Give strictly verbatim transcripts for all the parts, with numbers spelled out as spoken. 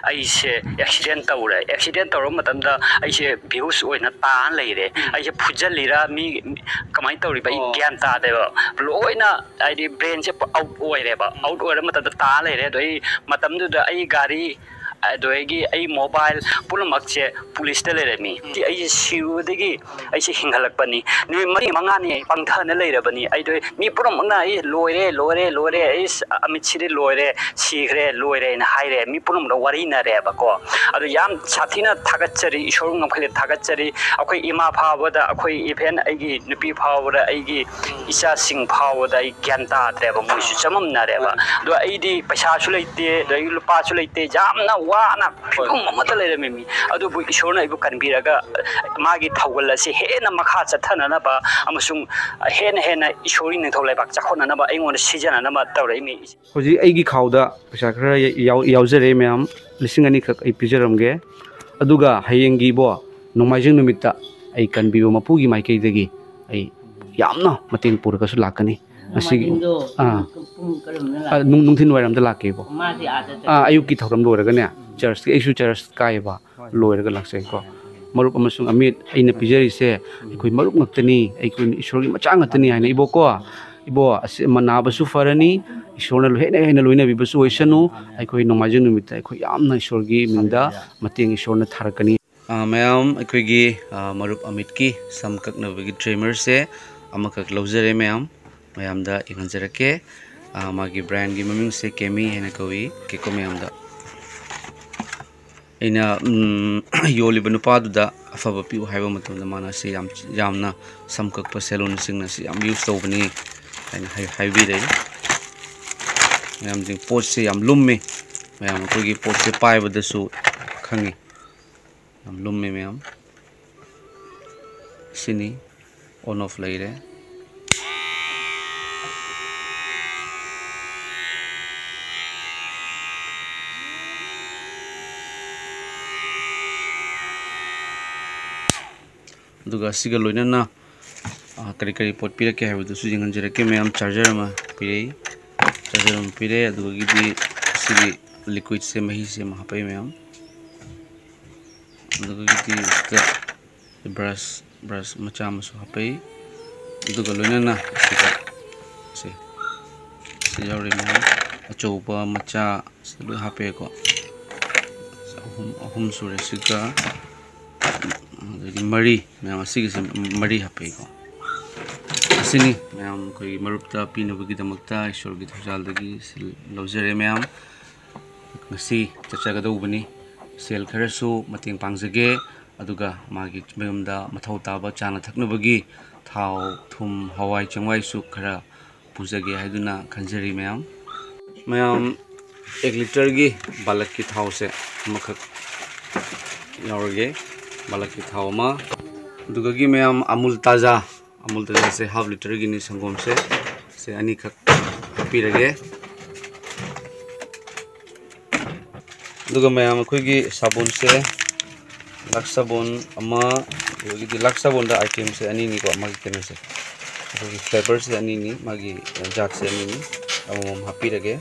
ꯑꯩꯁꯦ ꯑꯦꯛꯁꯤꯗꯦꯟ ꯇꯧꯔꯦ꯫ ꯑꯦꯛꯁꯤꯗꯦꯟ ꯇꯧꯔꯕ ꯃꯇꯝꯗ ꯑꯩꯁꯦ ꯕꯤꯍꯨꯁ ꯑꯣꯏꯅ ꯇꯥ ꯂꯩꯔꯦ꯫ ꯎꯝ꯫ ꯑꯩꯁꯦ ꯐꯨꯖꯜꯂꯤꯔꯥ, ꯃꯤ ꯀꯃꯥꯏꯅ ꯇꯧꯔꯤꯕ, ꯑꯩ ꯑꯣ꯫ ꯒ꯭ꯌꯥꯟ ꯇꯥꯗꯦꯕ꯫ ꯂꯣꯏꯅ, ꯍꯥꯏꯗꯤ, ꯕ꯭ꯔꯦꯟꯁꯦ ꯑꯥꯎꯠ ꯑꯣꯏꯔꯦꯕ꯫ ꯎꯝ꯫ ꯑꯥꯎꯠ ꯑꯣꯏꯔ ꯃꯇꯝꯗ ꯇꯥ ꯂꯩꯔꯦ꯫ ꯑꯗꯣ ꯑꯩ ꯃꯇꯝꯗꯨꯗ ꯑꯩ ꯒꯥꯔꯤ, ꯑꯗꯒꯤ ꯑꯩ ꯃꯣꯕꯥꯏꯜ ꯄꯨꯝꯅꯃꯛꯁꯦ ꯄꯨꯂꯤꯁꯇ ꯂꯩꯔꯝꯃꯤ꯫ ꯎꯝ꯫ ꯑꯩꯁꯦ ꯁꯤꯔꯨꯕꯗꯒꯤ ꯑꯩꯁꯦ ꯍꯤꯡꯒꯠꯂꯛꯄꯅꯤ꯫ ꯅꯨꯃꯤꯠ ꯃꯔꯤ ꯃꯉꯥꯅꯤ ꯑꯩ ꯄꯪꯊꯅ ꯂꯩꯔꯕꯅꯤ꯫ ꯑꯩꯗꯣ ꯃꯤ ꯄꯨꯝꯅꯃꯛꯅ "ꯑꯩ ꯂꯣꯏꯔꯦ, ꯂꯣꯏꯔꯦ, ꯂꯣꯏꯔꯦ, ꯑꯩ ꯑꯃꯤꯠꯁꯤꯗꯤ ꯂꯣꯏꯔꯦ, ꯁꯤꯈ꯭ꯔꯦ, ꯂꯣꯏꯔꯦꯅ" ꯍꯥꯏꯔꯦ꯫ ꯃꯤ ꯄꯨꯝꯅꯃꯛꯅ ꯋꯥꯔꯤꯅꯔꯦꯕꯀꯣ꯫ ꯑꯗꯣ ꯌꯥꯝ ꯁꯥꯊꯤꯅ ꯊꯥꯒꯠꯆꯔꯤ, ꯏꯁꯣꯔ ꯉꯝꯈꯩꯗ ꯊꯥꯒꯠꯆꯔꯤ꯫ ꯑꯩꯈꯣꯏ ꯏꯃꯥ ꯐꯥꯎꯕꯗ, ꯑꯩꯈꯣꯏ even ꯑꯩꯒꯤ ꯅꯨꯄꯤ ꯐꯥꯎꯕꯗ, ꯑꯩꯒꯤ ꯏꯆꯥꯁꯤꯡ ꯐꯥꯎꯕꯗ ꯑꯩ ꯒ꯭ꯌꯥꯟ ꯇꯥꯗ꯭ꯔꯦꯕ, ꯃꯣꯏꯁꯨ ꯆꯃꯝꯅꯔꯦꯕ꯫ ꯑꯗꯣ ꯑꯩꯗꯤ ꯄꯩꯁꯥꯁꯨ ꯂꯩꯇꯦ, ꯑꯗꯒꯤ ꯂꯨꯄꯥꯁꯨ ꯂꯩꯇꯦ, ꯌꯥꯝꯅ ꯋꯥꯅ ꯐꯤꯕꯝ ꯑꯃꯗ ꯂꯩꯔꯝꯃꯤꯃꯤ꯫ ꯑꯗꯨꯕꯨ ꯏꯁꯣꯔꯅ ꯑꯩꯕꯨ ꯀꯟꯕꯤꯔꯒ ꯃꯥꯒꯤ ꯊꯧꯒꯜ ꯑꯁꯤ ꯍꯦꯟꯅ ꯃꯈꯥ ꯆꯠꯊꯅꯅꯕ ꯑꯃꯁꯨꯡ ꯍꯦꯟꯅ ꯍꯦꯟꯅ ꯏꯁꯣꯔꯒꯤ ꯅꯤꯡꯊꯧ ꯂꯩꯕꯥꯛ ꯆꯥꯎꯈꯠꯅꯅꯕ ꯑꯩꯉꯣꯟꯗ ꯁꯤꯖꯤꯟꯅꯅꯕ ꯇꯧꯔꯛꯏꯃꯤ꯫ ꯍꯧꯖꯤꯛ ꯑꯩꯒꯤ ꯈꯥꯎꯗ ꯄꯩꯁꯥ ꯈꯔ ꯌꯥꯎ-, ꯌꯥꯎꯖꯔꯦ ꯃꯌꯥꯝ, ꯂꯤꯁꯤꯡ ꯑꯅꯤꯈꯛ ꯑꯩ ꯄꯤꯖꯔꯝꯒꯦ꯫ ꯑꯗꯨꯒ ꯍꯌꯦꯡꯒꯤ ꯏꯕꯣ, ꯅꯣꯡꯃꯥꯏꯖꯤꯡ ꯅꯨꯃꯤꯠꯇ ꯑꯩ ꯀꯟꯕꯤꯕ ꯃꯄꯨꯒꯤ ꯃꯥꯏꯀꯩꯗꯒꯤ ꯑꯩ ꯌꯥꯝꯅ ꯃꯇꯦꯡ ꯄꯨꯔꯒꯁꯨ ꯂꯥꯛꯀꯅꯤ꯫ ꯃꯁꯤꯒꯤ, ꯅꯣꯡꯃꯥꯏꯖꯤꯡꯗꯣ ꯑꯥ꯫ ꯄꯨꯡ ꯀꯔꯝꯅ ꯑꯥ, ꯂꯥꯛꯀꯦ? ꯅꯨꯡ-, ꯅꯨꯡꯊꯤꯜ ꯋꯥꯏꯔꯝꯗ ꯂꯥꯛꯀꯦꯕ꯫ ꯃꯥꯗꯤ ꯑꯥꯗ ꯑꯥ, ꯆꯠꯈ꯭ꯔꯦ꯫ ꯑꯌꯨꯛꯀꯤ ꯊꯧꯔꯝ ꯂꯣꯏꯔꯒꯅꯦ, ꯆꯔꯆꯀꯤ, ꯑꯩꯁꯨ ꯆꯔꯆ ꯀꯥꯏꯌꯦꯕ, ꯍꯣꯏ꯫ ꯂꯣꯏꯔꯒ ꯂꯥꯛꯆꯩꯀꯣ꯫ ꯃꯔꯨꯞ ꯑꯃꯁꯨꯡ ꯑꯃꯤꯠ, ꯑꯩꯅ ꯄꯤꯖꯔꯤꯁꯦ ꯑꯩꯈꯣꯏ ꯃꯔꯨꯞ ꯉꯥꯛꯇꯅꯤ, ꯑꯩꯈꯣꯏ ꯏꯁꯣꯔꯒꯤ ꯃꯆꯥ ꯉꯥꯛꯇꯅꯤ ꯍꯥꯏꯅ ꯏꯕꯣꯀꯣ꯫ ꯏꯕꯣ, ꯑꯁꯤ ꯃꯅꯥꯕꯁꯨ ꯐꯔꯅꯤ, ꯏꯁꯣꯔꯅ ꯍꯦꯟꯅ ꯍꯦꯟꯅ ꯂꯣꯏꯅꯕꯤꯕꯁꯨ ꯑꯣꯏꯁꯅꯨ꯫ ꯑꯩꯈꯣꯏ ꯅꯣꯡꯃꯥꯏꯖꯤꯡ ꯅꯨꯃꯤꯠꯇ ꯑꯩꯈꯣꯏ ꯌꯥꯝꯅ ꯏꯁꯣꯔꯒꯤ ꯃꯤꯡꯗ ꯃꯇꯦꯡ ꯏꯁꯣꯔꯅ ꯊꯥꯔꯛꯀꯅꯤ꯫ ꯑꯥ, ꯃꯌꯥꯝ, ꯑꯩꯈꯣꯏꯒꯤ, ꯑꯥ, ꯃꯔꯨꯞ ꯑꯃꯤꯠꯀꯤ ꯁꯝ ꯀꯛꯅꯕꯒꯤ ꯇ꯭ꯔꯤꯃꯔꯁꯦ ꯑꯃꯈꯛ ꯂꯧꯖꯔꯦ ꯃꯌꯥꯝ꯫ ꯃꯌꯥꯝꯗ ꯌꯦꯡꯍꯟꯖꯔꯛꯀꯦ꯫ ꯑꯥ, ꯃꯥꯒꯤ ꯕ꯭ꯔꯥꯟꯒꯤ ꯃꯃꯤꯡꯁꯦ ꯀꯦꯃꯤ ꯍꯥꯏꯅ ꯀꯧꯏ꯫ ꯀꯦꯀꯣ ꯃꯌꯥꯝꯗ ꯑꯩꯅ, ꯎꯝ, ꯌꯣꯜꯂꯤꯕ ꯅꯨꯄꯥꯗꯨꯗ ꯑꯐꯕ ꯄꯤꯌꯨ ꯍꯥꯏꯕ ꯃꯇꯝꯗ ꯃꯥꯅ ꯁꯤ ꯌꯥꯝ, ꯌꯥꯝꯅ ꯁꯝ ꯀꯛꯄ ꯁꯦꯂꯨꯟꯁꯤꯡꯅ ꯁꯤ ꯌꯥꯝ ꯌꯨꯁ ꯇꯧꯕꯅꯤ ꯍꯥꯏꯅ ꯍꯥꯏ-, ꯍꯥꯏꯕꯤꯔꯛꯏ꯫ ꯃꯌꯥꯝꯁꯤꯡ, ꯄꯣꯠꯁꯦ ꯌꯥꯝ ꯂꯨꯝꯃꯤ꯫ ꯃꯌꯥꯝ, ꯑꯩꯈꯣꯏꯒꯤ ꯄꯣꯠꯁꯦ ꯄꯥꯏꯕꯗꯁꯨ ꯈꯪꯉꯤ꯫ ꯌꯥꯝ ꯂꯨꯝꯃꯦ ꯃꯌꯥꯝ꯫ ꯁꯤꯅꯤ, on off ꯂꯩꯔꯦ꯫ ꯑꯗꯨꯒ ꯁꯤꯒ ꯂꯣꯏꯅꯅ, ꯑ, ꯀꯔꯤ ꯀꯔꯤ ꯄꯣꯠ ꯄꯤꯔꯛꯀꯦ ꯍꯥꯏꯕꯗꯨꯁꯨ ꯌꯦꯡꯍꯟꯖꯔꯛꯀꯦ ꯃꯌꯥꯝ꯫ ꯆꯥꯔꯖꯔ ꯑꯃ ꯄꯤꯔꯛꯏ, ꯆꯥꯔꯖꯔ ꯑꯃ ꯄꯤꯔꯦ꯫ ꯑꯗꯨꯗꯒꯤꯗꯤ ꯁꯤꯒꯤ ꯂꯤꯀ꯭ꯋꯤꯠꯁꯦ, ꯃꯍꯤꯁꯦ ꯑꯃ ꯍꯥꯞꯄꯛꯏ ꯃꯌꯥꯝ꯫ ꯑꯗꯨꯗꯒꯤꯗꯤ ꯁꯤꯗ ꯕ꯭ꯔꯁ, ꯕ꯭ꯔꯁ ꯃꯆꯥ ꯑꯃꯁꯨ ꯍꯥꯞꯄꯛꯏ꯫ ꯑꯗꯨꯒ ꯂꯣꯏꯅꯅ ꯁꯤꯗ ꯁꯦ, ꯁꯤ ꯌꯥꯎꯔꯤ ꯃꯌꯥꯝ꯫ ꯑꯆꯧꯕ, ꯃꯆꯥ, ꯁꯤꯗ ꯂꯣꯏ ꯍꯥꯞꯄꯛꯑꯦꯀꯣ꯫ ꯑꯍꯨꯝ, ꯑꯍꯨꯝ ꯁꯨꯔꯦ꯫ ꯁꯤꯒ ꯑꯗꯒꯤ ꯃꯔꯤ, ꯃꯌꯥꯝ ꯑꯁꯤꯒꯤꯁꯦ ꯃꯔꯤ ꯍꯥꯞꯄꯛꯏꯀꯣ꯫ ꯑꯁꯤꯅꯤ ꯃꯌꯥꯝ ꯑꯩꯈꯣꯏꯒꯤ ꯃꯔꯨꯞꯇ ꯄꯤꯅꯕꯒꯤꯗꯃꯛꯇ ꯏꯁꯣꯔꯒꯤ ꯊꯧꯖꯥꯜꯗꯒꯤ ꯁꯤ ꯂꯧꯖꯔꯦ ꯃꯌꯥꯝ꯫ ꯉꯁꯤ ꯆꯠꯆꯒꯗꯧꯕꯅꯤ꯫ ꯁꯦꯜ ꯈꯔꯁꯨ ꯃꯇꯦꯡ ꯄꯥꯡꯖꯒꯦ, ꯑꯗꯨꯒ ꯃꯥꯒꯤ ꯃꯌꯨꯝꯗ ꯃꯊꯧ ꯇꯥꯕ ꯆꯥꯅ ꯊꯛꯅꯕꯒꯤ ꯊꯥꯎ, ꯊꯨꯝ, ꯍꯋꯥꯏ ꯆꯦꯡꯋꯥꯏꯁꯨ ꯈꯔ ꯄꯨꯖꯒꯦ ꯍꯥꯏꯗꯨꯅ ꯈꯟꯖꯔꯤ ꯃꯌꯥꯝ꯫ ꯃꯌꯥꯝ, ꯑꯦꯛ ꯂꯤꯇꯔꯒꯤ ꯕꯥꯂꯛꯀꯤ ꯊꯥꯎꯁꯦ ꯑꯃꯈꯛ ꯂꯧꯔꯒꯦ꯫ ꯕꯥꯂꯛꯀꯤ ꯊꯥꯎ ꯑꯃ, ꯑꯗꯨꯗꯒꯤ ꯃꯌꯥꯝ ꯑꯃꯨꯜ ꯇꯥꯖꯥ, ꯑꯃꯨꯜ ꯇꯥꯖꯥꯁꯦ ꯍꯥꯐ ꯂꯤꯇꯔꯒꯤꯅꯤ ꯁꯪꯒꯣꯝꯁꯦ, ꯁꯦ ꯑꯅꯤꯈꯛ ꯍꯥꯞꯄꯤꯔꯒꯦ꯫ ꯑꯗꯨꯒ ꯃꯌꯥꯝ ꯑꯩꯈꯣꯏꯒꯤ ꯁꯥꯕꯣꯟꯁꯦ, ꯂꯛꯁ ꯁꯥꯕꯣꯟ ꯑꯃ, ꯑꯗꯒꯤꯗꯤ ꯂꯛꯁ ꯁꯥꯕꯣꯟꯗ ꯑꯥꯏꯇꯦꯝꯁꯦ ꯑꯅꯤꯅꯤꯀꯣ, ꯃꯥꯒꯤ ꯀꯩꯅꯣꯁꯦ, ꯑꯩꯈꯣꯏꯒꯤ ꯐ꯭ꯂꯦꯕꯔꯁꯦ ꯑꯅꯤꯅꯤ, ꯃꯥꯒꯤ ꯖꯥꯠꯁꯦ ꯑꯅꯤꯅꯤ, ꯑꯃꯃꯝ ꯍꯥꯞꯄꯤꯔꯒꯦ꯫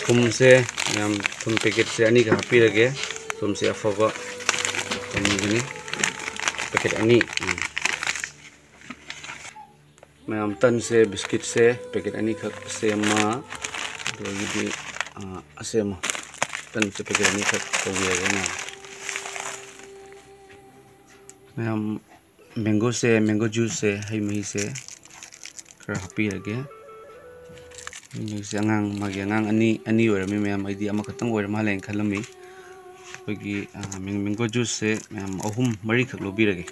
ꯊꯨꯝꯁꯦ ꯃꯌꯥꯝ, ꯊꯨꯝ ꯄꯦꯀꯦꯠꯁꯦ ꯑꯅꯤꯒ ꯍꯥꯞꯄꯤꯔꯒꯦ꯫ ꯊꯨꯝꯁꯦ ꯑꯐꯕ ꯊꯨꯝ ꯑꯣꯏꯒꯅꯤ, ꯄꯦꯀꯦꯠ ꯑꯅꯤ꯫ ꯎꯝ꯫ ꯃꯌꯥꯝ, ꯇꯟꯁꯦ, ꯕꯤꯁꯀꯤꯠꯁꯦ ꯄꯦꯀꯦꯠ ꯑꯅꯤꯈꯛ, ꯁꯦ ꯑꯃ, ꯑꯗꯒꯤꯗꯤ, ꯑ, ꯑꯁꯦ ꯑꯃ꯫ ꯇꯟꯁꯦ ꯄꯦꯀꯦꯠ ꯑꯅꯤꯈꯛ ꯇꯧꯕꯤꯔꯒꯦ ꯃꯌꯥꯝ꯫ ꯃꯌꯥꯝ, ꯃꯦꯡꯒꯣꯁꯦ, ꯃꯦꯡꯒꯣ ꯖꯨꯁꯁꯦ, ꯍꯩ ꯃꯍꯤꯁꯦ ꯈꯔ ꯍꯥꯞꯄꯤꯔꯒꯦ꯫ ꯍꯩ ꯃꯍꯤꯁꯦ ꯑꯉꯥꯡ, ꯃꯥꯒꯤ ꯑꯉꯥꯡ ꯑꯅꯤ, ꯑꯅꯤ ꯑꯣꯏꯔꯝꯃꯤ ꯃꯌꯥꯝ, ꯑꯩꯗꯤ ꯑꯃꯈꯛꯇꯪ ꯑꯣꯏꯔ ꯃꯥꯜꯂꯦꯅ ꯈꯜꯂꯝꯃꯤ꯫ ꯑꯩꯈꯣꯏꯒꯤ, ꯑ, ꯃꯦꯡ-, ꯃꯦꯡꯒꯣ ꯖꯨꯁꯁꯦ ꯃꯌꯥꯝ ꯑꯍꯨꯝ ꯃꯔꯤꯈꯛ ꯂꯧꯕꯤꯔꯒꯦ꯫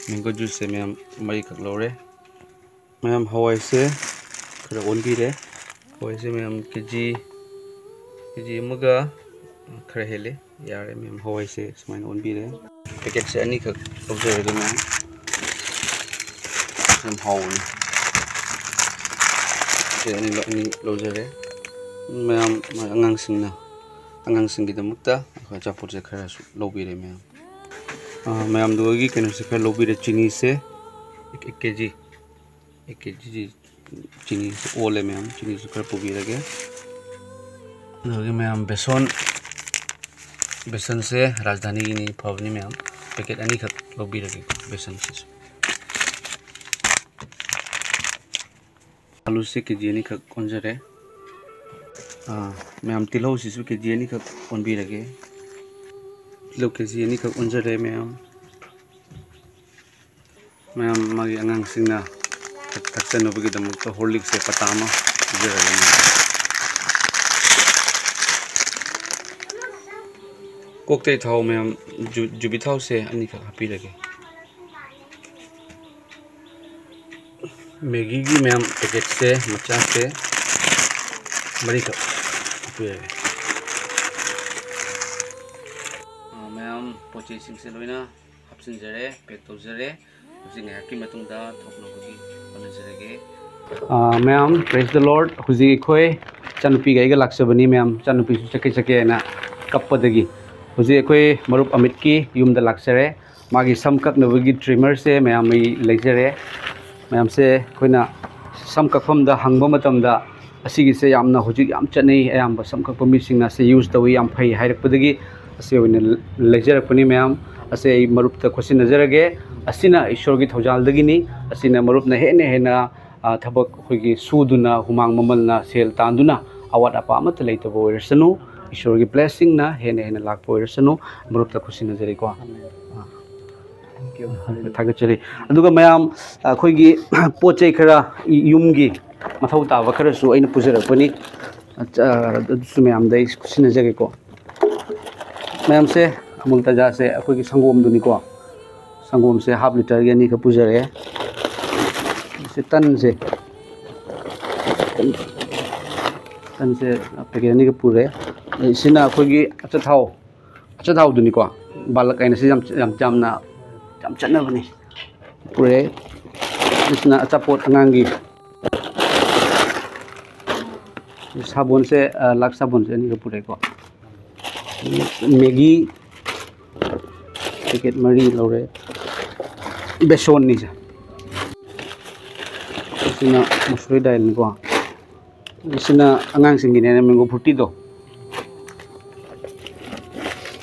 ꯃꯦꯡꯒꯣ ꯖꯨꯁꯁꯦ ꯃꯌꯥꯝ ꯃꯔꯤꯈꯛ ꯂꯧꯔꯦ꯫ ꯃꯌꯥꯝ, ꯍꯋꯥꯏꯁꯦ ꯈꯔ ꯑꯣꯟꯕꯤꯔꯦ꯫ ꯍꯋꯥꯏꯁꯦ ꯃꯌꯥꯝ ꯀꯦ ꯖꯤ, ꯀꯦ ꯖꯤ ꯑꯃꯒ ꯈꯔ ꯍꯦꯜꯂꯦ꯫ ꯌꯥꯔꯦ ꯃꯌꯥꯝ, ꯍꯋꯥꯏꯁꯦ ꯁꯨꯃꯥꯏꯅ ꯑꯣꯟꯕꯤꯔꯦ꯫ ꯄꯦꯀꯦꯠꯁꯦ ꯑꯅꯤꯈꯛ ꯂꯧꯖꯔꯒꯦ ꯃꯌꯥꯝ꯫ ꯌꯥꯝ ꯍꯥꯎꯕꯅꯤ꯫ ꯄꯦꯀꯦꯠ ꯑꯅꯤ, ꯑꯅꯤ ꯂꯧꯖꯔꯦ꯫ ꯃꯌꯥꯝ, ꯑꯉꯥꯡꯁꯤꯡꯅ, ꯑꯉꯥꯡꯁꯤꯡꯒꯤꯗꯃꯛꯇ ꯑꯩꯈꯣꯏ ꯑꯆꯥꯄꯣꯠꯁꯦ ꯈꯔꯁꯨ ꯂꯧꯕꯤꯔꯦ ꯃꯌꯥꯝ꯫ ꯑꯥ, ꯃꯌꯥꯝꯗꯨꯒꯤ ꯀꯩꯅꯣꯁꯦ ꯈꯔ ꯂꯧꯕꯤꯔꯦ, ꯆꯤꯅꯤꯁꯦ ꯑꯦꯛ ꯀꯦ ꯖꯤ, ꯑꯦꯛ ꯀꯦ ꯖꯤ ꯆꯤꯅꯤꯁꯨ ꯑꯣꯜꯂꯦ ꯃꯌꯥꯝ, ꯆꯤꯅꯤꯁꯨ ꯈꯔ ꯄꯨꯕꯤꯔꯒꯦ꯫ ꯑꯗꯨꯒꯤ ꯃꯌꯥꯝ ꯕꯦꯁꯣꯟ, ꯕꯦꯁꯟꯁꯦ ꯔꯥꯖꯙꯥꯅꯤꯒꯤꯅꯤ, ꯐꯕꯅꯤ ꯃꯌꯥꯝ꯫ ꯄꯦꯀꯦꯠ ꯑꯅꯤꯈꯛ ꯂꯧꯕꯤꯔꯒꯦꯀꯣ ꯕꯦꯁꯟꯁꯤꯁꯨ꯫ ꯑꯂꯨꯁꯦ ꯀꯦ ꯖꯤ ꯑꯅꯤꯈꯛ ꯑꯣꯟꯖꯔꯦ꯫ ꯑꯥ, ꯃꯌꯥꯝ ꯇꯤꯜꯍꯧꯁꯤꯁꯨ ꯀꯦ ꯖꯤ ꯑꯅꯤꯈꯛ ꯑꯣꯟꯕꯤꯔꯒꯦ꯫ ꯇꯤꯜꯍꯧ ꯀꯦ ꯖꯤ ꯑꯅꯤꯈꯛ ꯑꯣꯟꯖꯔꯦ ꯃꯌꯥꯝ꯫ ꯃꯌꯥꯝ ꯃꯥꯒꯤ ꯑꯉꯥꯡꯁꯤꯡꯅ ꯊꯛ-, ꯊꯛꯆꯅꯕꯒꯤꯗꯃꯛꯇ ꯍꯣꯔꯂꯤꯛꯁꯁꯦ ꯄꯇꯥ ꯑꯃ ꯄꯤꯖꯔꯒꯦ꯫ ꯀꯣꯛꯇꯩ ꯊꯥꯎ ꯃꯌꯥꯝ ꯖꯨ-, ꯖꯨꯕꯤ ꯊꯥꯎꯁꯦ ꯑꯅꯤꯈꯛ ꯍꯥꯞꯄꯤꯔꯒꯦ꯫ ꯃꯦꯒꯤꯒꯤ ꯃꯌꯥꯝ ꯄꯦꯀꯦꯠꯁꯦ ꯃꯆꯥꯁꯦ ꯃꯔꯤꯈꯛ ꯍꯥꯞꯄꯤꯔꯒꯦ꯫ ꯑꯥ, ꯃꯌꯥꯝ ꯄꯣꯠ ꯆꯩꯁꯤꯡꯁꯦ ꯂꯣꯏꯅ ꯍꯥꯞꯆꯤꯟꯖꯔꯦ, ꯄꯦꯛ ꯇꯧꯖꯔꯦ꯫ ꯍꯧꯖꯤꯛ ꯉꯥꯏꯍꯥꯛꯀꯤ ꯃꯇꯨꯡꯗ ꯊꯣꯛꯅꯕꯒꯤ ꯍꯣꯠꯅꯖꯔꯒꯦ꯫ ꯑꯥ, ꯃꯌꯥꯝ, praise the Lord꯫ ꯍꯧꯖꯤꯛ ꯑꯩꯈꯣꯏ ꯏꯆꯥꯅꯨꯄꯤꯒ ꯑꯩꯒ ꯂꯥꯛꯆꯕꯅꯤ ꯃꯌꯥꯝ꯫ ꯏꯆꯥꯅꯨꯄꯤꯁꯨ ꯆꯠꯀꯦ ꯆꯠꯀꯦ ꯍꯥꯏꯅ ꯀꯞꯄꯗꯒꯤ ꯍꯧꯖꯤꯛ ꯑꯩꯈꯣꯏ ꯃꯔꯨꯞ ꯑꯃꯤꯠꯀꯤ ꯌꯨꯝꯗ ꯂꯥꯛꯆꯔꯦ꯫ ꯃꯥꯒꯤ ꯁꯝ ꯀꯛꯅꯕꯒꯤ ꯇ꯭ꯔꯤꯃꯔꯁꯦ ꯃꯌꯥꯝ ꯑꯩ ꯂꯩꯖꯔꯦ꯫ ꯃꯌꯥꯝꯁꯦ ꯑꯩꯈꯣꯏꯅ ꯁꯝ ꯀꯛꯐꯝꯗ ꯍꯪꯕ ꯃꯇꯝꯗ ꯑꯁꯤꯒꯤꯁꯦ ꯌꯥꯝꯅ ꯍꯧꯖꯤꯛ ꯌꯥꯝ ꯆꯠꯅꯩ, ꯑꯌꯥꯝꯕ ꯁꯝ ꯀꯛꯄ ꯃꯤꯁꯤꯡꯅ ꯑꯁꯤ ꯌꯨꯁ ꯇꯧꯏ, ꯌꯥꯝ ꯐꯩ ꯍꯥꯏꯔꯛꯄꯗꯒꯤ ꯑꯁꯤ ꯑꯣꯏꯅ ꯂꯩꯖꯔꯛꯄꯅꯤ ꯃꯌꯥꯝ꯫ ꯑꯁꯤ ꯑꯩ ꯃꯔꯨꯞꯇ ꯈꯣꯠꯆꯤꯟꯅꯖꯔꯒꯦ꯫ ꯑꯁꯤꯅ ꯏꯁꯣꯔꯒꯤ ꯊꯧꯖꯥꯜꯗꯒꯤꯅꯤ꯫ ꯑꯁꯤꯅ ꯃꯔꯨꯞꯅ ꯍꯦꯟꯅ ꯍꯦꯟꯅ, ꯑ, ꯊꯕꯛ ꯑꯩꯈꯣꯏꯒꯤ ꯁꯨꯗꯨꯅ ꯍꯨꯃꯥꯡ ꯃꯃꯜꯅ ꯁꯦꯜ ꯇꯥꯟꯗꯨꯅ ꯑꯋꯥꯠ ꯑꯄꯥ ꯑꯃꯠꯇ ꯂꯩꯇꯕ ꯑꯣꯏꯔꯁꯅꯨ꯫ ꯏꯁꯣꯔꯒꯤ ꯕ꯭ꯂꯦꯁꯤꯡꯅ ꯍꯦꯟꯅ ꯍꯦꯟꯅ ꯂꯥꯛꯄ ꯑꯣꯏꯔꯁꯅꯨ꯫ ꯃꯔꯨꯞꯇ ꯈꯣꯠꯆꯤꯟꯅꯖꯔꯤꯀꯣ꯫ ꯑ꯫ ꯊꯥꯒꯠꯆꯔꯤ꯫ ꯑꯗꯨꯒ ꯃꯌꯥꯝ, ꯑꯩꯈꯣꯏꯒꯤ ꯄꯣꯠ ꯆꯩ ꯈꯔ, ꯌꯨꯝꯒꯤ ꯃꯊꯧ ꯇꯥꯕ ꯈꯔꯁꯨ ꯑꯩꯅ ꯄꯨꯖꯔꯛꯄꯅꯤ꯫ ꯑꯗꯨꯁꯨ ꯃꯌꯥꯝꯗ ꯑꯩ ꯁꯤꯟꯅꯖꯒꯦꯀꯣ꯫ ꯃꯌꯥꯝꯁꯦ, ꯑꯃꯨꯜ ꯇꯖꯥꯁꯦ ꯑꯩꯈꯣꯏꯒꯤ ꯁꯪꯒꯣꯝꯗꯨꯅꯤꯀꯣ꯫ ꯁꯪꯒꯣꯝꯁꯦ ꯍꯥꯐ ꯂꯤꯇꯔꯒꯤ ꯑꯅꯤꯈꯛ ꯄꯨꯖꯔꯛꯑꯦ꯫ ꯁꯤ ꯇꯟꯁꯦ, ꯇꯟꯁꯦ ꯄꯦꯀꯦꯠ ꯑꯅꯤꯈꯛ ꯄꯨꯔꯦ꯫ ꯁꯤꯅ ꯑꯩꯈꯣꯏꯒꯤ ꯑꯆꯥꯊꯥꯎ, ꯑꯆꯥꯊꯥꯎꯗꯨꯅꯤꯀꯣ, ꯕꯥꯂꯛ ꯍꯥꯏꯅ ꯁꯤ ꯌꯥꯝ, ꯌꯥꯝ, ꯌꯥꯝꯅ, ꯌꯥꯝ ꯆꯠꯅꯕꯅꯤ꯫ ꯄꯨꯔꯛꯑꯦ꯫ ꯑꯁꯤꯅ ꯑꯆꯥꯄꯣꯠ ꯑꯉꯥꯡꯒꯤ꯫ ꯁꯥꯕꯣꯟꯁꯦ, ꯑ, ꯂꯥꯛꯁ ꯁꯥꯕꯣꯟꯁꯦ ꯑꯅꯤꯒ ꯄꯨꯔꯛꯑꯦꯀꯣ꯫ ꯃꯦꯒꯤ ꯄꯦꯀꯦꯠ ꯃꯔꯤ ꯂꯧꯔꯦ꯫ ꯕꯦꯁꯣꯟꯅꯤꯁꯦ꯫ ꯁꯤꯅ ꯃꯁꯨꯔꯤ ꯗꯥꯏꯜꯅꯤꯀꯣ꯫ ꯁꯤꯅ ꯑꯉꯥꯡꯁꯤꯡꯒꯤꯅꯦꯅ ꯃꯦꯡꯒꯣ ꯐ꯭ꯔꯨꯇꯤꯗꯣ꯫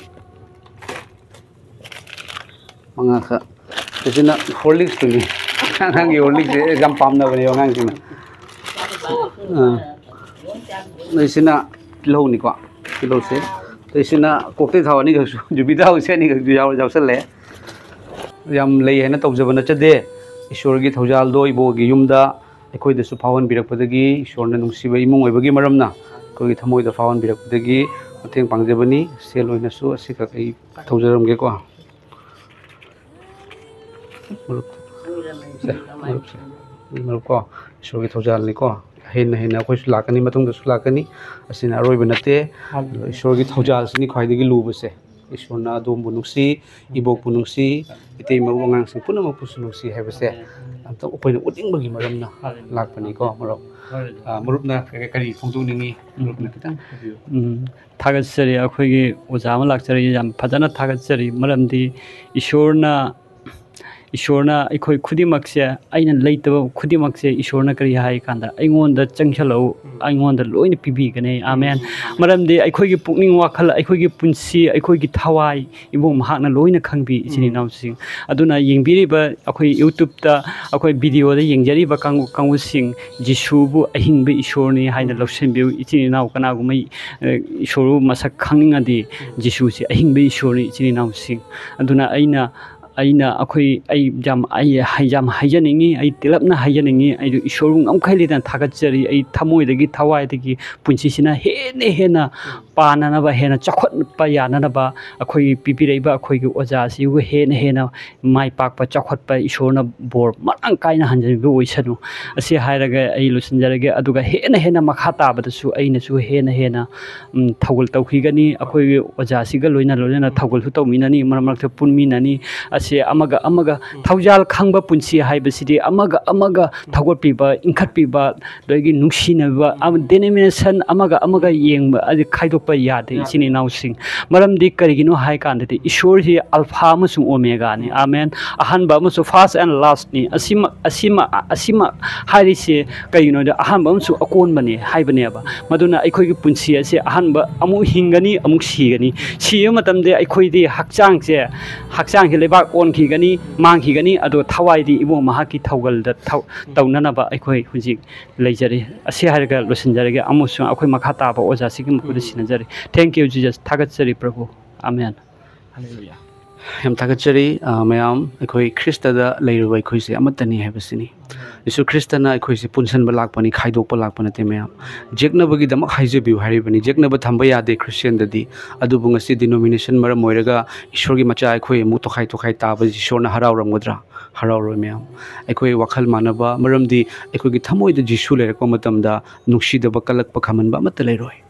ꯃꯉꯥꯈꯛ꯫ ꯁꯤꯅ ꯍꯣꯔꯂꯤꯛꯁꯇꯨꯅꯤ꯫ ꯑꯉꯥꯡꯒꯤ ꯍꯣꯔꯂꯤꯛꯁꯁꯦ ꯌꯥꯝ ꯄꯥꯝꯅꯕꯅꯦꯕ ꯑꯉꯥꯡꯁꯤꯡꯅ꯫ ꯑꯥ꯫ ꯁꯤꯅ ꯇꯤꯜꯍꯧꯅꯤꯀꯣ꯫ ꯇꯤꯜꯍꯧꯁꯦ꯫ ꯑꯗꯩ ꯁꯤꯅ ꯀꯣꯛꯇꯩ ꯊꯥꯎ ꯑꯅꯤꯈꯛꯁꯨ, ꯌꯨꯕꯤ ꯊꯥꯎꯁꯦ ꯑꯅꯤꯈꯛꯁꯨ ꯌꯥꯎ-, ꯌꯥꯎꯁꯜꯂꯦ꯫ ꯌꯥꯝ ꯂꯩ ꯍꯥꯏꯅ ꯇꯧꯖꯕ ꯅꯠꯆꯗꯦ꯫ ꯏꯁꯣꯔꯒꯤ ꯊꯧꯖꯥꯜꯗꯣ ꯏꯕꯣꯒꯤ ꯌꯨꯝꯗ ꯑꯩꯈꯣꯏꯗꯁꯨ ꯐꯥꯎꯍꯟꯕꯤꯔꯛꯄꯗꯒꯤ, ꯏꯁꯣꯔꯅ ꯅꯨꯡꯁꯤꯕ ꯏꯃꯨꯡ ꯑꯣꯏꯕꯒꯤ ꯃꯔꯝꯅ ꯑꯩꯈꯣꯏꯒꯤ ꯊꯃꯣꯏꯗ ꯐꯥꯎꯍꯟꯕꯤꯔꯛꯄꯗꯒꯤ ꯃꯇꯦꯡ ꯄꯥꯡꯖꯕꯅꯤ꯫ ꯁꯦꯜ ꯑꯣꯏꯅꯁꯨ ꯑꯁꯤꯈꯛ ꯑꯩ ꯇꯧꯖꯔꯝꯒꯦꯀꯣ꯫ ꯃꯔꯨꯞ, ꯁꯦ, ꯃꯔꯨꯞꯁꯦ, ꯃꯔꯨꯞꯀꯣ, ꯏꯁꯣꯔꯒꯤ ꯊꯧꯖꯥꯜꯅꯤꯀꯣ꯫ ꯍꯦꯟꯅ ꯍꯦꯟꯅ ꯑꯩꯈꯣꯏꯁꯨ ꯂꯥꯛꯀꯅꯤ, ꯃꯇꯨꯡꯗꯁꯨ ꯂꯥꯛꯀꯅꯤ꯫ ꯑꯁꯤꯅ ꯑꯔꯣꯏꯕ ꯅꯠꯇꯦ꯫ ꯑꯗꯣ ꯏꯁꯣꯔꯒꯤ ꯊꯧꯖꯥꯜꯁꯤꯅꯤ ꯈ꯭ꯋꯥꯏꯗꯒꯤ ꯂꯨꯕꯁꯦ꯫ ꯏꯁꯣꯔꯅ ꯑꯗꯣꯝꯕꯨ ꯅꯨꯡꯁꯤ, ꯏꯕꯣꯛꯄꯨ ꯅꯨꯡꯁꯤ, ꯏꯇꯩ ꯃꯔꯨꯞ ꯑꯉꯥꯡꯁꯤꯡ ꯄꯨꯝꯅꯃꯛꯄꯨꯁꯨ ꯅꯨꯡꯁꯤ ꯍꯥꯏꯕꯁꯦ ꯑꯝꯇ ꯑꯩꯈꯣꯏꯅ ꯎꯠꯅꯤꯡꯕꯒꯤ ꯃꯔꯝꯅ ꯂꯥꯛꯄꯅꯤꯀꯣ, ꯃꯔꯨꯞ꯫ ꯑ, ꯃꯔꯨꯞꯅ ꯀꯔꯤ, ꯀꯔꯤ ꯐꯣꯡꯗꯣꯛꯅꯤꯡꯉꯤ? ꯃꯔꯨꯞꯅ ꯈꯤꯇꯪ ꯍꯥꯏꯕꯤꯌꯨ꯫ ꯎꯝ, ꯊꯥꯒꯠꯆꯔꯤ꯫ ꯑꯩꯈꯣꯏꯒꯤ ꯑꯣꯖꯥ ꯑꯃ ꯂꯥꯛꯆꯔꯤ, ꯌꯥꯝ ꯐꯖꯅ ꯊꯥꯒꯠꯆꯔꯤ꯫ ꯃꯔꯝꯗꯤ ꯏꯁꯣꯔꯅ, ꯏꯁꯣꯔꯅ ꯑꯩꯈꯣꯏ ꯈꯨꯗꯤꯡꯃꯛꯁꯦ, ꯑꯩꯅ ꯂꯩꯇꯕ ꯈꯨꯗꯤꯡꯃꯛꯁꯦ ꯏꯁꯣꯔꯅ ꯀꯔꯤ ꯍꯥꯏ ꯀꯥꯟꯗ, "ꯑꯩꯉꯣꯟꯗ ꯆꯪꯁꯤꯜꯂꯛꯎ, ꯑꯩꯉꯣꯟꯗ ꯂꯣꯏꯅ ꯄꯤꯕꯤꯒꯅꯤ꯫" ꯑꯥꯃꯦꯟ꯫ ꯃꯔꯝꯗꯤ ꯑꯩꯈꯣꯏꯒꯤ ꯄꯨꯛꯅꯤꯡ ꯋꯥꯈꯜ, ꯑꯩꯈꯣꯏꯒꯤ ꯄꯨꯟꯁꯤ, ꯑꯩꯈꯣꯏꯒꯤ ꯊꯋꯥꯏ, ꯏꯕꯨꯡ ꯃꯍꯥꯛꯅ ꯂꯣꯏꯅ ꯈꯪꯕꯤ, ꯏꯆꯤꯟ ꯎꯝ꯫ ꯏꯅꯥꯎꯁꯤꯡ꯫ ꯑꯗꯨꯅ ꯌꯦꯡꯕꯤꯔꯤꯕ ꯑꯩꯈꯣꯏ YouTube-ꯇ ꯑꯩꯈꯣꯏ video-ꯗ ꯌꯦꯡꯖꯔꯤꯕ ꯀꯥꯡꯕꯨ, ꯀꯥꯡꯕꯨꯁꯤꯡ, ꯖꯤꯁꯨꯕꯨ ꯑꯍꯤꯡꯕ ꯏꯁꯣꯔꯅꯤ ꯍꯥꯏꯅ ꯎꯝ꯫ ꯂꯧꯁꯤꯟꯕꯤꯌꯨ꯫ ꯏꯆꯤꯟ ꯏꯅꯥꯎ ꯀꯅꯥꯒꯨꯝꯕ, ꯑ, ꯏꯁꯣꯔꯕꯨ ꯃꯁꯛ ꯈꯪꯅꯤꯡꯉꯗꯤ, ꯎꯝ꯫ ꯖꯤꯁꯨꯁꯤ ꯑꯍꯤꯡꯕ ꯏꯁꯣꯔꯅꯤ, ꯏꯆꯤꯟ ꯏꯅꯥꯎꯁꯤꯡ꯫ ꯑꯗꯨꯅ ꯑꯩꯅ, ꯑꯩꯅ ꯑꯩꯈꯣꯏ, ꯑꯩ ꯌꯥꯝ, ꯑꯩ ꯍꯥꯏ-, ꯌꯥꯝ ꯍꯥꯏꯖꯅꯤꯡꯉꯤ, ꯑꯩ ꯇꯦꯜꯂꯞꯅ ꯍꯥꯏꯖꯅꯤꯡꯉꯤ꯫ ꯑꯩꯗꯨ ꯏꯁꯣꯔꯕꯨ ꯉꯝꯈꯩ ꯂꯩꯇꯅ ꯊꯥꯒꯠꯆꯔꯤ꯫ ꯑꯩ ꯊꯃꯣꯏꯗꯒꯤ, ꯊꯋꯥꯏꯗꯒꯤ ꯄꯨꯟꯁꯤꯁꯤꯅ ꯍꯦꯟꯅ ꯍꯦꯟꯅ ꯄꯥꯟꯅꯅꯕ, ꯍꯦꯟꯅ ꯆꯥꯎꯈꯠꯄ ꯌꯥꯅꯅꯕ ꯑꯩꯈꯣꯏꯒꯤ ꯄꯤꯕꯤꯔꯛꯏꯕ ꯑꯩꯈꯣꯏꯒꯤ ꯑꯣꯖꯥꯁꯤꯕꯨ ꯍꯦꯟꯅ ꯍꯦꯟꯅ ꯃꯥꯏ ꯄꯥꯛꯄ, ꯆꯥꯎꯈꯠꯄ, ꯏꯁꯣꯔꯅ ꯕꯣꯔ ꯃꯔꯥꯡ ꯀꯥꯏꯅ ꯍꯟꯖꯤꯟꯕꯤꯕ ꯑꯣꯏꯁꯅꯨ꯫ ꯑꯁꯤ ꯍꯥꯏꯔꯒ ꯑꯩ ꯂꯣꯏꯁꯤꯟꯖꯔꯒꯦ꯫ ꯑꯗꯨꯒ ꯍꯦꯟꯅ ꯍꯦꯟꯅ ꯃꯈꯥ ꯇꯥꯕꯗꯁꯨ ꯑꯩꯅꯁꯨ ꯍꯦꯟꯅ ꯍꯦꯟꯅ, ꯎꯝ, ꯊꯧꯒꯜ ꯇꯧꯈꯤꯒꯅꯤ꯫ ꯑꯩꯈꯣꯏꯒꯤ ꯑꯣꯖꯥꯁꯤꯒ ꯂꯣꯏꯅ ꯂꯣꯏꯅꯅ ꯊꯧꯒꯜꯁꯨ ꯇꯧꯃꯤꯟꯅꯅꯤ, ꯃꯔꯛ ꯃꯔꯛꯇ ꯄꯨꯟꯃꯤꯟꯅꯅꯤ꯫ ꯑꯁꯤ ꯁꯦ ꯑꯃꯒ ꯑꯃꯒ ꯊꯧꯖꯥꯜ ꯈꯪꯕ ꯄꯨꯟꯁꯤ ꯍꯥꯏꯕꯁꯤꯗꯤ ꯑꯃꯒ ꯑꯃꯒ ꯊꯧꯒꯠꯄꯤꯕ, ꯏꯟꯈꯠꯄꯤꯕ, ꯑꯗꯒꯤ ꯅꯨꯡꯁꯤꯅꯕ, ꯑꯃ-, denomination ꯑꯃꯒ ꯑꯃꯒ ꯌꯦꯡꯕ, ꯑꯗꯨ ꯈꯥꯏꯗꯣꯛꯄ ꯌꯥꯗꯦ, ꯌꯥꯗꯦ꯫ ꯏꯆꯤꯟ ꯏꯅꯥꯎꯁꯤꯡ꯫ ꯃꯔꯝꯗꯤ ꯀꯔꯤꯒꯤꯅꯣ ꯍꯥꯏ ꯀꯥꯟꯗꯗꯤ ꯏꯁꯣꯔꯁꯤ ꯑꯜꯐꯥ ꯑꯃꯁꯨꯡ ꯑꯣꯃꯦꯒꯥꯅꯤ꯫ ꯑꯃꯦꯟ꯫ ꯑꯍꯥꯟꯕ ꯑꯃꯁꯨꯡ first and lastꯅꯤ꯫ ꯑꯁꯤꯃꯛ, ꯑꯁꯤꯃꯛ, ꯑꯁꯤꯃꯛ ꯍꯥꯏꯔꯤꯁꯦ ꯀꯩꯒꯤꯅꯣꯗ ꯑꯍꯥꯟꯕ ꯑꯃꯁꯨꯡ ꯑꯀꯣꯟꯕꯅꯦ ꯍꯥꯏꯕꯅꯦꯕ꯫ ꯃꯗꯨꯅ ꯑꯩꯈꯣꯏꯒꯤ ꯄꯨꯟꯁꯤ ꯑꯁꯤ ꯑꯍꯥꯟꯕ ꯑꯃꯨꯛ ꯍꯤꯡꯒꯅꯤ, ꯑꯃꯨꯛ ꯁꯤꯒꯅꯤ꯫ ꯁꯤꯕ ꯃꯇꯝꯗ ꯑꯩꯈꯣꯏꯗꯤ ꯍꯛꯆꯥꯡꯁꯦ, ꯍꯛꯆꯥꯡꯁꯦ ꯂꯩꯕꯥꯛ ꯑꯣꯟꯈꯤꯒꯅꯤ, ꯃꯥꯡꯈꯤꯒꯅꯤ, ꯑꯗꯣ ꯊꯋꯥꯏꯗꯤ ꯏꯕꯨꯡ ꯃꯍꯥꯛꯀꯤ ꯊꯧꯒꯜꯗ ꯊꯧ-, ꯇꯧꯅꯅꯕ ꯑꯩꯈꯣꯏ ꯍꯧꯖꯤꯛ ꯂꯩꯖꯔꯤ꯫ ꯑꯁꯤ ꯍꯥꯏꯔꯒ ꯂꯣꯏꯁꯤꯟꯖꯔꯒꯦ꯫ ꯑꯃꯁꯨꯡ ꯑꯩꯈꯣꯏ ꯃꯈꯥ ꯇꯥꯕ ꯑꯣꯖꯥꯁꯤꯒꯤ ꯃꯈꯨꯠꯇ ꯁꯤꯟꯅꯖꯔꯤ꯫ Thank you, Jesus. ꯊꯥꯒꯠꯆꯔꯤ, ꯄ꯭ꯔꯚꯨ꯫ ꯑꯃꯦꯟ꯫ ꯍꯜꯂꯦꯂꯨꯌꯥ꯫ ꯌꯥꯝ ꯊꯥꯒꯠꯆꯔꯤ, ꯑ, ꯃꯌꯥꯝ꯫ ꯑꯩꯈꯣꯏ ꯈ꯭ꯔꯤꯁꯇꯗ ꯂꯩꯔꯨꯕ ꯑꯩꯈꯣꯏꯁꯦ ꯑꯃꯠꯇꯅꯤ ꯍꯥꯏꯕꯁꯤꯅꯤ꯫ ꯌꯤꯁꯨ ꯈ꯭ꯔꯤꯁꯇꯅ ꯑꯩꯈꯣꯏꯁꯦ ꯄꯨꯟꯁꯤꯟꯕ ꯂꯥꯛꯄꯅꯤ, ꯈꯥꯏꯗꯣꯛꯄ ꯂꯥꯛꯄ ꯅꯠꯇꯦ, ꯃꯌꯥꯝ꯫ ꯌꯦꯛꯅꯕꯒꯤꯗꯃꯛ ꯍꯥꯏꯖꯕꯤꯌꯨ ꯍꯥꯏꯔꯤꯕꯅꯤ꯫ ꯌꯦꯛꯅꯕ ꯊꯝꯕ ꯌꯥꯗꯦ ꯈ꯭ꯔꯤꯁꯇꯤꯌꯥꯟꯗꯗꯤ꯫ ꯑꯗꯨꯕꯨ ꯉꯁꯤ denomination ꯃꯔꯝ ꯑꯣꯏꯔꯒ ꯏꯁꯣꯔꯒꯤ ꯃꯆꯥ ꯑꯩꯈꯣꯏ ꯑꯃꯨꯛ ꯇꯣꯈꯥꯏ ꯇꯣꯈꯥꯏ ꯇꯥꯕꯁꯤ ꯏꯁꯣꯔꯅ ꯍꯔꯥꯎꯔꯝꯒꯗ꯭ꯔꯥ? ꯍꯔꯥꯎꯔꯣꯏ, ꯃꯌꯥꯝ꯫ ꯑꯩꯈꯣꯏ ꯋꯥꯈꯜ ꯃꯥꯟꯅꯕ, ꯃꯔꯝꯗꯤ ꯑꯩꯈꯣꯏꯒꯤ ꯊꯃꯣꯏꯗ ꯖꯤꯁꯨ ꯂꯩꯔꯛꯄ ꯃꯇꯝꯗ ꯅꯨꯡꯁꯤꯗꯕ, ꯀꯜꯂꯛꯄ, ꯈꯥꯝꯍꯟꯕ ꯑꯃꯠꯇ ꯂꯩꯔꯣꯏ꯫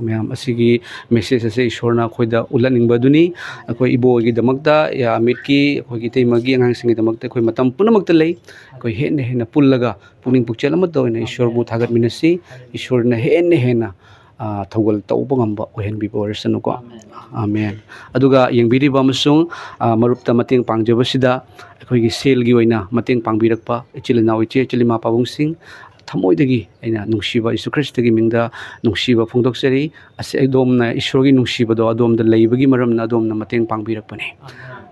ꯃꯌꯥꯝ, ꯑꯁꯤꯒꯤ message ꯑꯁꯦ ꯏꯁꯣꯔꯅ ꯑꯩꯈꯣꯏꯗ ꯎꯠꯍꯟꯅꯤꯡꯕ ꯑꯗꯨꯅꯤ꯫ ꯑꯩꯈꯣꯏ ꯏꯕꯣꯒꯤꯗꯃꯛꯇ, ꯌꯥ, ꯑꯃꯤꯠꯀꯤ, ꯑꯩꯈꯣꯏꯒꯤ ꯏꯇꯩꯃꯒꯤ ꯑꯉꯥꯡꯁꯤꯡꯒꯤꯗꯃꯛꯇ ꯑꯩꯈꯣꯏ ꯃꯇꯝ ꯄꯨꯝꯅꯃꯛꯇ ꯂꯩ꯫ ꯑꯩꯈꯣꯏ ꯍꯦꯟꯅ ꯍꯦꯟꯅ ꯄꯨꯜꯂꯒ ꯄꯨꯛꯅꯤꯡ ꯄꯨꯛꯆꯦꯜ ꯑꯃꯠꯇ ꯑꯣꯏꯅ ꯏꯁꯣꯔꯕꯨ ꯊꯥꯒꯠꯃꯤꯟꯅꯁꯤ꯫ ꯏꯁꯣꯔꯅ ꯍꯦꯟꯅ ꯍꯦꯟꯅ, ꯑ, ꯊꯧꯒꯜ ꯇꯧꯕ ꯉꯝꯕ ꯑꯣꯏꯍꯟꯕꯤꯕ ꯑꯣꯏꯔꯁꯅꯨꯀꯣ꯫ ꯑꯃꯦꯟ꯫ ꯑꯗꯨꯒ ꯌꯦꯡꯕꯤꯔꯤꯕ ꯑꯃꯁꯨꯡ, ꯑ, ꯃꯔꯨꯞꯇ ꯃꯇꯦꯡ ꯄꯥꯡꯖꯕꯁꯤꯗ ꯑꯩꯈꯣꯏꯒꯤ ꯁꯦꯜꯒꯤ ꯑꯣꯏꯅ ꯃꯇꯦꯡ ꯄꯥꯡꯕꯤꯔꯛꯄ ꯏꯆꯤꯜ ꯏꯅꯥꯎ, ꯏꯆꯦ, ꯏꯆꯤꯜ ꯏꯃꯥ, ꯄꯥꯕꯨꯡꯁꯤꯡ, ꯊꯃꯣꯏꯗꯒꯤ ꯑꯩꯅ ꯅꯨꯡꯁꯤꯕ ꯌꯤꯁꯨ ꯈ꯭ꯔꯤꯁꯇꯒꯤ ꯃꯤꯡꯗ ꯅꯨꯡꯁꯤꯕ ꯐꯣꯡꯗꯣꯛꯆꯔꯤ꯫ ꯑꯁꯤ ꯑꯗꯣꯝꯅ ꯏꯁꯣꯔꯒꯤ ꯅꯨꯡꯁꯤꯕꯗꯣ ꯑꯗꯣꯝꯗ ꯂꯩꯕꯒꯤ ꯃꯔꯝꯅ ꯑꯗꯣꯝꯅ ꯃꯇꯦꯡ ꯄꯥꯡꯕꯤꯔꯛꯄꯅꯤ꯫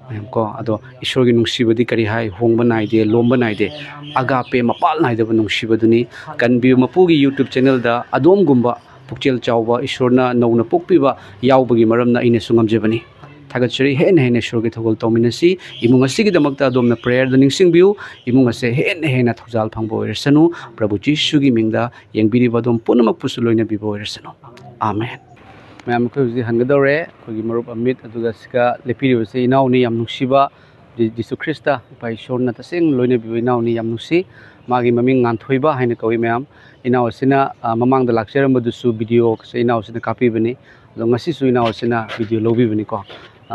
ꯃꯌꯥꯝ ꯀꯣ, ꯑꯗꯣ ꯏꯁꯣꯔꯒꯤ ꯅꯨꯡꯁꯤꯕꯗꯤ ꯀꯔꯤ ꯍꯥꯏ? ꯍꯣꯡꯕ ꯅꯥꯏꯗꯦ, ꯂꯣꯝꯕ ꯅꯥꯏꯗꯦ꯫ ꯑꯒꯥꯄꯦ, ꯃꯄꯥꯜ ꯅꯥꯏꯗꯕ ꯅꯨꯡꯁꯤꯕꯗꯨꯅꯤ꯫ ꯀꯟꯕꯤꯌꯨ ꯃꯄꯨꯒꯤ YouTube channelꯗ ꯑꯗꯣꯝꯒꯨꯝꯕ ꯄꯨꯛꯆꯦꯜ ꯆꯥꯎꯕ ꯏꯁꯣꯔꯅ ꯅꯧꯅ ꯄꯣꯛꯄꯤꯕ ꯌꯥꯎꯕꯒꯤ ꯃꯔꯝꯅ ꯑꯩꯅꯁꯨ ꯉꯝꯖꯕꯅꯤ꯫ ꯊꯥꯒꯠꯆꯔꯤ꯫ ꯍꯦꯟꯅ ꯍꯦꯟꯅ ꯏꯁꯣꯔꯒꯤ ꯊꯧꯒꯜ ꯇꯧꯃꯤꯟꯅꯁꯤ꯫ ꯏꯃꯨꯡ ꯑꯁꯤꯒꯤꯗꯃꯛꯇ ꯑꯗꯣꯝꯅ prayerꯗ ꯅꯤꯡꯁꯤꯡꯕꯤꯌꯨ꯫ ꯏꯃꯨꯡ ꯑꯁꯦ ꯍꯦꯟꯅ ꯍꯦꯟꯅ ꯊꯧꯖꯥꯜ ꯐꯪꯕ ꯑꯣꯏꯔꯁꯅꯨ꯫ ꯄ꯭ꯔꯚꯨ ꯖꯤꯁꯨꯒꯤ ꯃꯤꯡꯗ ꯌꯦꯡꯕꯤꯔꯤꯕ ꯑꯗꯣꯝ ꯄꯨꯝꯅꯃꯛꯄꯨꯁꯨ ꯂꯣꯏꯅꯕꯤꯕ ꯑꯣꯏꯔꯁꯅꯨ꯫ ꯑꯥꯃꯦꯟ꯫ ꯃꯌꯥꯝ, ꯑꯩꯈꯣꯏ ꯍꯧꯖꯤꯛ ꯍꯟꯒꯗꯧꯔꯦ꯫ ꯑꯩꯈꯣꯏꯒꯤ ꯃꯔꯨꯞ ꯑꯃꯤꯠ, ꯑꯗꯨꯒ ꯁꯤꯒ ꯂꯦꯞꯄꯤꯔꯤꯕꯁꯦ ꯏꯅꯥꯎꯅꯤ, ꯌꯥꯝ ꯅꯨꯡꯁꯤꯕ ꯖꯤ-, ꯖꯤꯁꯨ ꯈ꯭ꯔꯤꯁꯇ, ꯏꯄꯥ ꯏꯁꯣꯔꯅ ꯇꯁꯦꯡꯅ ꯂꯣꯏꯅꯕꯤꯕ ꯏꯅꯥꯎꯅꯤ, ꯌꯥꯝ ꯅꯨꯡꯁꯤ꯫ ꯃꯥꯒꯤ ꯃꯃꯤꯡ ꯉꯥꯟꯊꯣꯏꯕ ꯍꯥꯏꯅ ꯀꯧꯏ ꯃꯌꯥꯝ꯫ ꯏꯅꯥꯎ ꯑꯁꯤꯅ, ꯑ, ꯃꯃꯥꯡꯗ ꯂꯥꯛꯆꯔꯝꯕꯗꯨꯁꯨ videoꯁꯦ ꯏꯅꯥꯎ ꯑꯁꯤꯅ ꯀꯥꯞꯄꯤꯕꯅꯤ꯫ ꯑꯗꯣ ꯉꯁꯤꯁꯨ ꯏꯅꯥꯎ ꯑꯁꯤꯅ video ꯂꯧꯕꯤꯕꯅꯤꯀꯣ꯫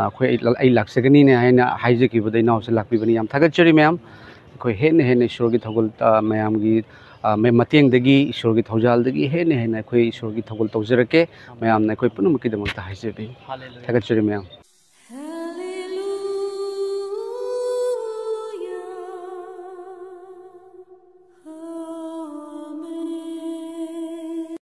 ꯑꯩꯈꯣꯏ ꯑꯩ ꯂ-, ꯑꯩ ꯂꯥꯛꯆꯒꯅꯤꯅꯦ ꯍꯥꯏꯅ ꯍꯥꯏꯖꯈꯤꯕꯗ ꯏꯅꯥꯎꯁꯦ ꯂꯥꯛꯄꯤꯕꯅꯤ꯫ ꯌꯥꯝ ꯊꯥꯒꯠꯆꯔꯤ ꯃꯌꯥꯝ꯫ ꯑꯩꯈꯣꯏ ꯍꯦꯟꯅ ꯍꯦꯟꯅ ꯏꯁꯣꯔꯒꯤ ꯊꯧꯒꯜ, ꯑ, ꯃꯌꯥꯝꯒꯤ, ꯑ, ꯃ-, ꯃꯇꯦꯡꯗꯒꯤ, ꯏꯁꯣꯔꯒꯤ ꯊꯧꯖꯥꯜꯗꯒꯤ ꯍꯦꯟꯅ ꯍꯦꯟꯅ ꯑꯩꯈꯣꯏ ꯏꯁꯣꯔꯒꯤ ꯊꯧꯒꯜ ꯇꯧꯖꯔꯛꯀꯦ꯫ ꯃꯌꯥꯝꯅ ꯑꯩꯈꯣꯏ ꯄꯨꯝꯅꯃꯛꯀꯤꯗꯃꯛꯇ ꯍꯥꯏꯖꯕꯤ꯫ ꯊꯥꯒꯠꯆꯔꯤ ꯃꯌꯥꯝ꯫